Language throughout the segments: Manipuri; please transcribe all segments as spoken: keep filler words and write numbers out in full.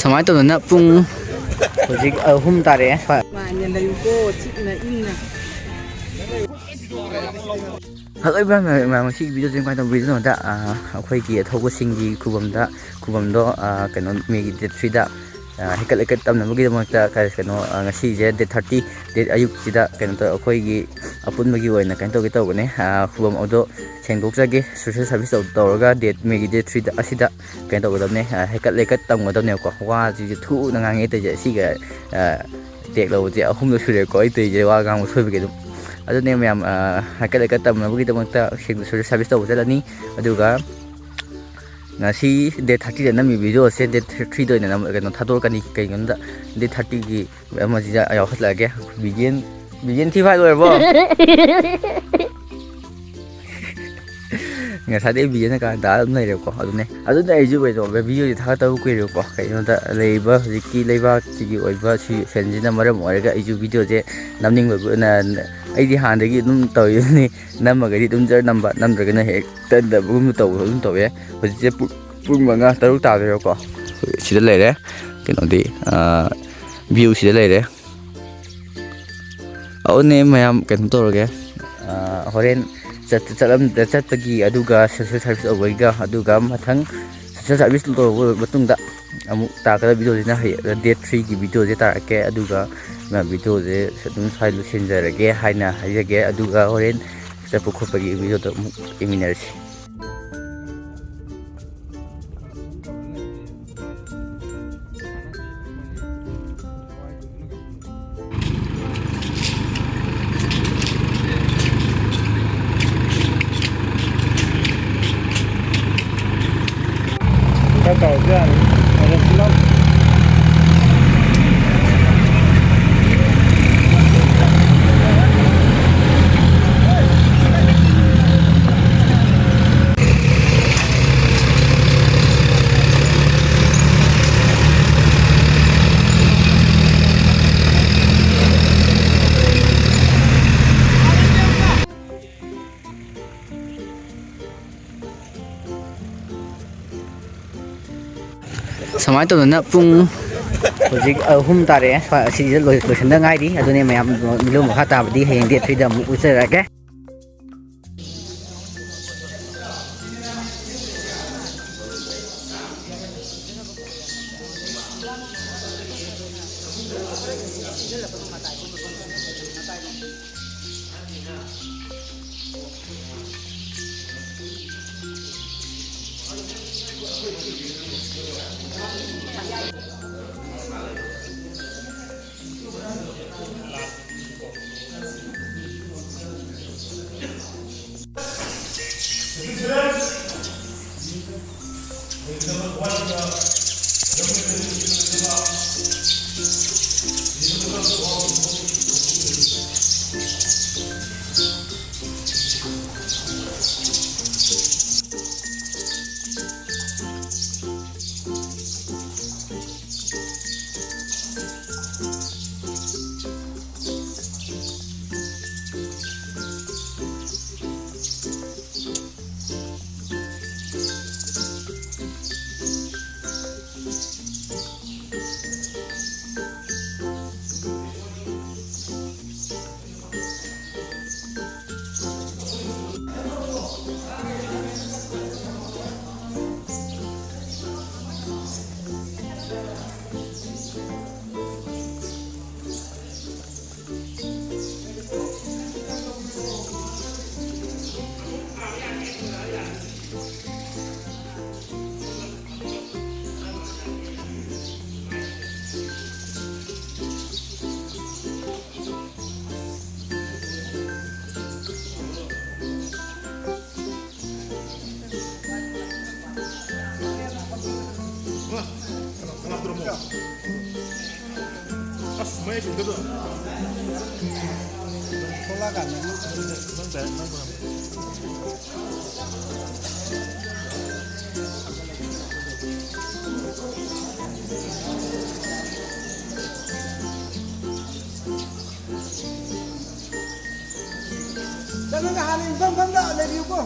ꯁꯨꯃꯥꯏꯅ ꯇꯧꯗꯅ ꯄꯨꯡ ꯍꯧꯖꯤꯛ ꯑꯍꯨꯝ ꯇꯥꯔꯛꯑꯦ꯫ ꯅꯨꯡꯉꯥꯏꯅ ꯂꯩꯌꯨꯀꯣ, ꯆꯤꯛꯅ ꯏꯪꯅ꯫ ꯍꯜꯂꯣ ꯏꯕ꯭ꯔꯥꯍꯤꯝ, ꯃꯌꯥꯝ, ꯉꯁꯤꯒꯤ ꯚꯤꯗꯤꯑꯣꯁꯦ ꯀꯃꯥꯏꯅ ꯇꯧꯕ ꯚꯤꯗꯤꯑꯣꯅꯣꯗ, ꯑꯩꯈꯣꯏꯒꯤ ꯊꯧꯕꯁꯤꯡꯒꯤ ꯈꯨꯕꯝꯗ, ꯈꯨꯕꯝꯗꯣ, ꯀꯩꯅꯣ, ꯃꯦꯒꯤ ꯗꯦꯠ ꯊ꯭ꯔꯤꯗ ꯍꯩꯀꯠ ꯂꯩꯀꯠ ꯇꯝꯅꯕꯒꯤꯗꯃꯛꯇ, ꯀꯩꯅꯣ, ꯉꯁꯤꯁꯦ ꯗꯦꯠ ꯊꯥꯔꯇꯤ, ꯗꯦꯠ ꯑꯌꯨꯛꯁꯤꯗ ꯀꯩꯅꯣ ꯇꯧ, ꯑꯩꯈꯣꯏꯒꯤ ꯑꯄꯨꯟꯕꯒꯤ ꯑꯣꯏꯅ ꯀꯩꯅꯣ ꯇꯧꯒꯦ ꯇꯧꯕꯅꯦ꯫ ꯈꯨꯕꯝ ꯑꯗꯣ ꯁꯦꯡꯗꯣꯛꯆꯒꯦ, ꯁꯣꯁꯦꯜ ꯁꯥꯔꯚꯤꯁ ꯇꯧ-, ꯇꯧꯔꯒ ꯗꯦꯠ, ꯃꯦꯒꯤ ꯗꯦꯠ ꯊ꯭ꯔꯤꯗ ꯑꯁꯤꯗ ꯀꯩꯅꯣ ꯇꯧꯒꯗꯕꯅꯦ, ꯍꯩꯀꯠ ꯂꯩꯀꯠ ꯇꯝꯒꯗꯕꯅꯦꯕꯀꯣ꯫ ꯋꯥꯁꯤꯁꯨ ꯊꯨꯅ ꯉꯥꯡꯉꯦ ꯇꯧꯔꯤꯁꯦ꯫ ꯑꯁꯤꯒ ꯇꯦꯛ ꯂꯧꯕꯁꯦ ꯑꯍꯨꯝꯂꯛ ꯁꯨꯔꯦꯀꯣ ꯑꯩ ꯇꯧꯔꯤꯁꯦ, ꯋꯥ ꯉꯥꯡꯕ ꯁꯣꯏꯕꯒꯤ ꯑꯗꯨꯝ꯫ ꯑꯗꯨꯅꯦ ꯃꯌꯥꯝ, ꯍꯩꯀꯠ ꯂꯩꯀꯠ ꯇꯝꯅꯕꯒꯤꯗꯃꯛꯇ ꯁꯣꯁꯦꯜ ꯁꯥꯔꯚꯤꯁ ꯇꯧꯕ ꯆꯠꯂꯅꯤ꯫ ꯑꯗꯨꯒ ꯉꯁꯤ ꯗꯦꯠ ꯊꯥꯔꯇꯤꯗ ꯅꯝꯃꯤ ꯚꯤꯗꯤꯑꯣꯁꯦ ꯗꯦꯠ ꯊ꯭ꯔꯤꯗ ꯑꯣꯏꯅ ꯅꯝ-, ꯀꯩꯅꯣ, ꯊꯥꯗꯣꯔꯛꯀꯅꯤ꯫ ꯀꯩꯒꯤꯅꯣꯗ ꯗꯦꯠ ꯊꯥꯔꯇꯤꯒꯤ ꯑꯃꯁꯤꯗ ꯌꯥꯎꯍꯜꯂꯛꯑꯒꯦ꯫ ꯕꯤꯖꯦꯟ, ꯕꯤꯖꯦꯟ ꯊꯤ ꯐꯥꯏ ꯂꯣꯏꯔꯕꯣ? ꯉꯁꯥꯏꯗꯩ ꯕꯤꯖꯦꯟꯅ ꯀꯥꯔꯟ ꯇꯥꯔ ꯑꯗꯨꯝ ꯂꯩꯔꯦꯕꯀꯣ꯫ ꯑꯗꯨꯅꯦ, ꯑꯗꯨꯅ ꯑꯩꯁꯨ ꯀꯩꯅꯣ, ꯚꯤꯗꯤꯑꯣꯁꯦ ꯊꯥꯒꯠꯇꯕ ꯀꯨꯏꯔꯦꯕꯀꯣ꯫ ꯀꯩꯅꯣꯗ ꯂꯩꯔꯤꯕ ꯍꯧꯖꯤꯛꯀꯤ ꯂꯩꯕꯥꯛꯁꯤꯒꯤ ꯑꯣꯏꯕ ꯁꯤꯆꯨꯋꯦꯁꯟꯁꯤꯅ ꯃꯔꯝ ꯑꯣꯏꯔꯒ ꯑꯩꯁꯨ ꯚꯤꯗꯤꯑꯣꯁꯦ ꯅꯝꯅꯤꯡꯕ, ꯅ-, ꯑꯩꯗꯤ ꯍꯥꯟꯅꯗꯒꯤ ꯑꯗꯨꯝ ꯇꯧꯔꯤꯕꯅꯤ꯫ ꯅꯝꯃꯒꯗꯤ ꯑꯗꯨꯝ ꯖꯔ ꯅꯝꯕ, ꯅꯝꯗ꯭ꯔꯒꯅ ꯍꯦꯛ ꯇꯟꯗꯕꯒꯨꯝꯕ ꯇꯧꯕ ꯑꯗꯨꯝ ꯇꯧꯋꯦ꯫ ꯍꯧꯖꯤꯛꯁꯦ ꯄꯨꯡ, ꯄꯨꯡ ꯃꯉꯥ, ꯇꯔꯨꯛ ꯇꯥꯗꯣꯏꯔꯦꯀꯣ꯫ ꯁꯤꯗ ꯂꯩꯔꯦ, ꯀꯩꯅꯣꯗꯤ, ꯚ꯭ꯌꯨ ꯁꯤꯗ ꯂꯩꯔꯦ꯫ ꯑꯗꯨꯅꯦ ꯃꯌꯥꯝ ꯀꯩꯅꯣ ꯇꯧꯔꯒꯦ, ꯍꯣꯔꯦꯟ ꯆꯠ-, ꯆꯠꯂꯝ-, ꯆꯠꯄꯒꯤ, ꯑꯗꯨꯒ ꯁꯣꯁꯦꯜ ꯁꯥꯔꯚꯤꯁ ꯇꯧꯕꯒꯤꯒ, ꯑꯗꯨꯒ ꯃꯊꯪ ꯁꯣꯁꯦꯜ ꯁꯥꯔꯚꯤꯁ ꯇꯧꯔꯕ ꯃꯇꯨꯡꯗ ꯑꯃꯨꯛ ꯇꯥꯔꯛꯀꯗꯕ ꯚꯤꯗꯤꯑꯣꯁꯤꯅ ꯍꯌꯦꯡ ꯗꯦꯠ ꯊ꯭ꯔꯤꯒꯤ ꯚꯤꯗꯤꯑꯣꯁꯦ ꯇꯥꯔꯛꯀꯦ꯫ ꯑꯗꯨꯒ ꯚꯤꯗꯤꯑꯣꯁꯦ ꯑꯗꯨꯝ ꯁ꯭ꯋꯥꯏ ꯂꯣꯏꯁꯤꯟꯖꯔꯒꯦ ꯍꯥꯏꯅ ꯍꯥꯏꯖꯒꯦ꯫ ꯑꯗꯨꯒ ꯍꯣꯔꯦꯟ ꯆꯠꯄ ꯈꯣꯠꯄꯒꯤ ꯚꯤꯗꯤꯑꯣꯗꯣ ꯑꯃꯨꯛ ꯌꯦꯡꯃꯤꯟꯅꯔꯁꯤ꯫ ꯁꯨꯃꯥꯏꯅ ꯇꯧꯗꯅ ꯄꯨꯡ ꯍꯧꯖꯤꯛ ꯑꯍꯨꯝ ꯇꯥꯔꯛꯑꯦ꯫ ꯁ꯭ꯋꯥ-, ꯑꯁꯤꯗ ꯂꯣꯏ-, ꯂꯣꯏꯁꯤꯟꯗ ꯉꯥꯏꯔꯤ꯫ ꯑꯗꯨꯅꯦ ꯃꯌꯥꯝ, ꯃꯤꯂꯣꯟ ꯃꯈꯥ ꯇꯥꯕꯗꯤ ꯍꯌꯦꯡ date three ꯗ ꯑꯃꯨꯛ ꯎꯠꯆꯔꯛꯑꯒꯦ꯫ ꯑꯁ, ꯃꯌꯦꯛ ꯁꯦꯡꯗꯕꯗꯣ꯫ ꯊꯣꯛꯂꯛꯑꯀꯥꯟꯗ ꯅꯪ ꯅꯪ ꯗꯥꯏꯔꯦꯛ ꯅꯪ ꯆꯠꯂꯒ ꯍꯥꯟꯅ ꯌꯨꯝꯐꯝ ꯐꯝꯗ ꯂꯩꯕꯤꯌꯨꯀꯣ꯫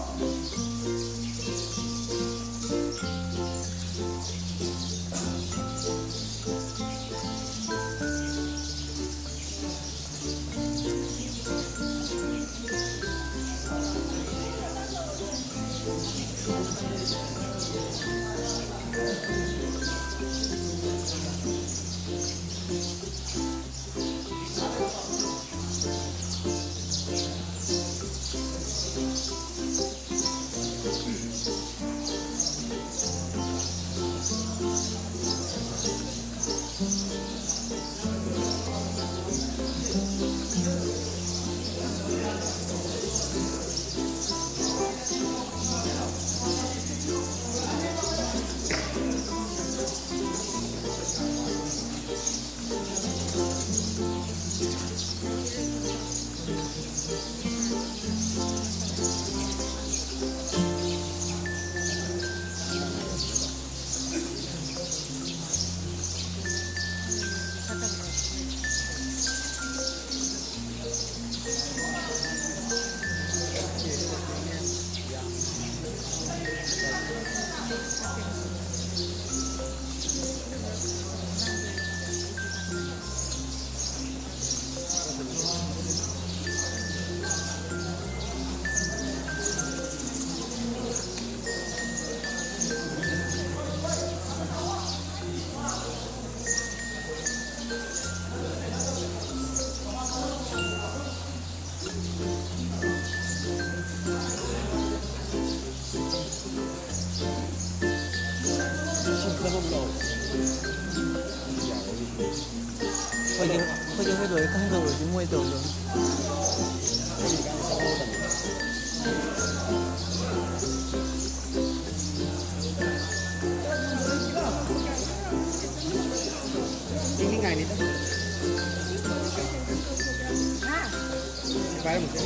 ꯑꯩꯈꯣꯏꯗꯤ ꯑꯩꯈꯣꯏ ꯂꯣꯏꯔ ꯀꯥꯟꯗ ꯑꯣꯏꯔꯗꯤ ꯃꯣꯏ ꯇꯧꯗꯧꯅꯤ꯫ ꯆꯤꯡꯅꯤꯡꯉꯥꯏꯅꯤꯗ꯫ ꯁꯤ ꯄꯥꯏꯔꯝꯃꯨꯁꯦ꯫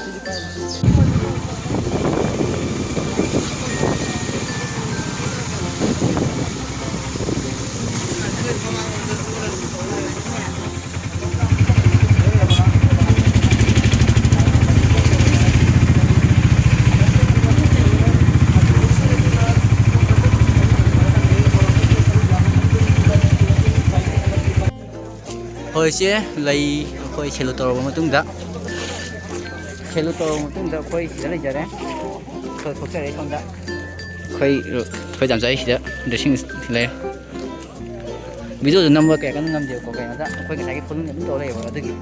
ꯁꯤꯗꯤ ꯄꯥꯏꯔꯝꯃꯨꯁꯦ꯫ ꯍꯣꯏ ꯏꯆꯦ, ꯂꯩ ꯑꯩꯈꯣꯏ ꯁꯦꯂꯨꯠ ꯇꯧꯔꯕ ꯃꯇꯨꯡꯗ, ꯁꯦꯂꯨꯠ ꯇꯧꯔꯕ ꯃꯇꯨꯡꯗ ꯑꯩꯈꯣꯏ ꯁꯤꯗ ꯂꯩꯖꯔꯦ꯫ ꯑꯩꯈꯣꯏ ꯊꯣꯛꯆꯔꯦ ꯁꯣꯝꯗ꯫ ꯑꯩꯈꯣꯏ, ꯑꯩꯈꯣꯏ ꯇꯥꯃꯣꯆꯥ ꯑꯩ ꯁꯤꯗ ꯗ꯭ꯔꯦꯁꯤꯡ ꯂꯩꯔꯦ꯫ ꯚꯤꯗꯤꯑꯣꯗꯣ ꯅꯝꯕ ꯀꯌꯥ ꯀꯟꯅ ꯉꯝꯗꯦꯕꯀꯣ, ꯀꯩꯅꯣꯗ ꯑꯩꯈꯣꯏ ꯉꯁꯥꯏꯒꯤ ꯐꯣꯟ ꯑꯗꯨꯝ ꯇꯧꯔ ꯂꯩꯌꯦꯕ ꯑꯗꯨꯒꯤ꯫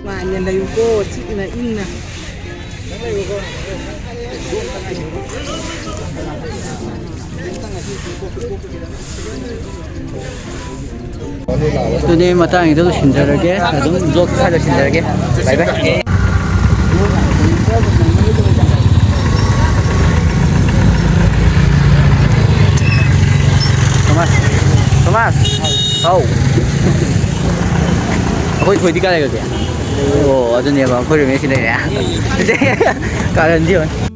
ꯅꯨꯡꯉꯥꯏꯅ ꯂꯩꯌꯨꯀꯣ, ꯆꯤꯛꯅ ꯏꯪꯅ꯫ ꯑꯗꯨꯗꯤ ꯃꯇꯥꯡꯁꯤꯗ ꯂꯣꯏꯁꯤꯟꯖꯔꯒꯦ, ꯑꯗꯨꯝ ꯕ꯭ꯂꯣꯒ ꯁ꯭ꯋꯥꯏꯗ ꯂꯣꯏꯁꯤꯟꯖꯔꯒꯦ꯫ ꯕꯥꯏ ꯕꯥꯏ꯫ ꯊꯣꯃꯥꯁ, ꯊꯣꯃꯥꯁ, ꯍꯥꯎ꯫ ꯑꯩꯈꯣꯏ ꯊꯣꯏꯗꯤ ꯀꯥꯏ ꯂꯩꯈ꯭ꯔꯒꯦ? ꯑꯣ, ꯑꯗꯨꯅꯦꯕ, ꯑꯩꯈꯣꯏ ꯔꯨꯝꯃꯦꯠꯁꯤ ꯂꯩꯔꯦ꯫ ꯀꯥꯔꯟꯗꯤ ꯌꯦꯡꯉꯨ꯫